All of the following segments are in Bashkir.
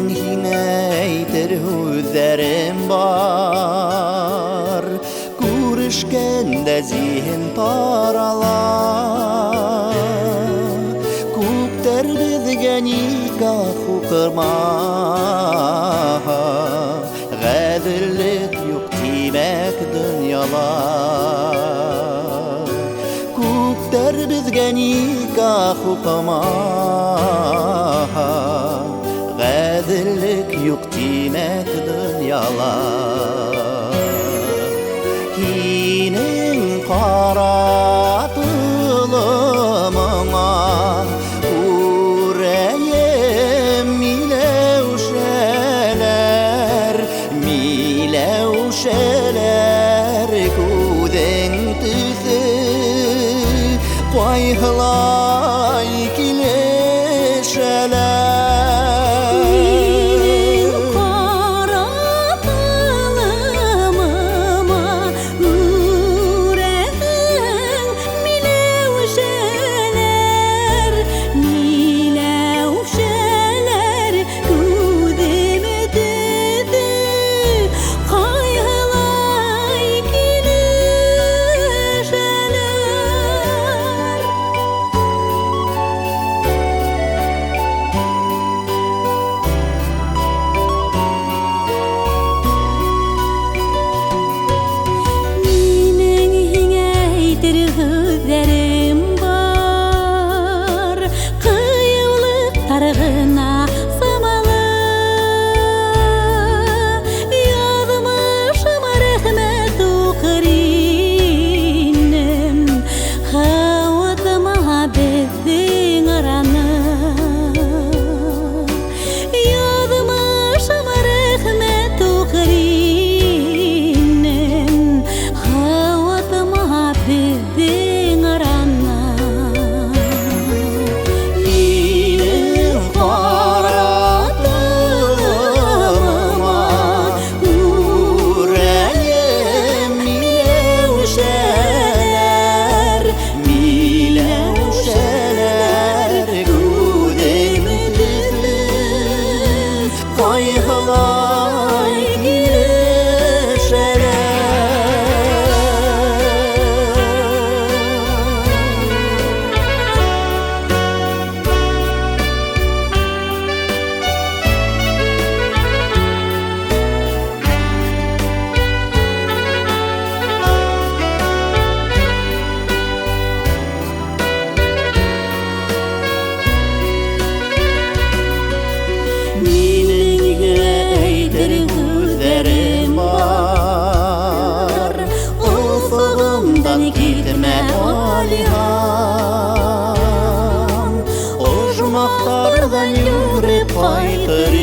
Минең һиңә әйтер һүҙҙәрем бар, күрешкәндә зиһен тарала. Күптәр беҙгә никах уҡымаһа, ғәҙеллек юҡ тимәк донъяла. Күптәр беҙгә никах уҡымаһа, ғәҙеллек юҡ тимәк донъяла. Һинең ҡара толомоңа үрәйем миләүшәләр, миләүшәләр күҙең төҫө ҡайһылай килешәләр. Минең ҡара толомома үрәһең миләүшәләр, миләүшәләр күҙем төҫө ҡайһылай килешәләр. Минең һиңә әйтер һүҙҙәрем бар, ҡыйыулыҡтар ғына самалы. Яҙмышыма рәхмәт уҡыр инем, һауытма беҙҙең араны. Яҙмышыма рәхмәт уҡыр инем, һауытма беҙҙең араны. Минең ҡара толомома үрәйем миләүшәләр, миләүшәләр күҙең төҫө ҡайһылай килешәләр. Минең һиңә әйтер һүҙҙәрем бар, офоғомдан китмә алиһам. Ожмахтарҙан йүгереп ҡайтыр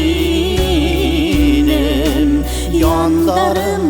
инем, яндарым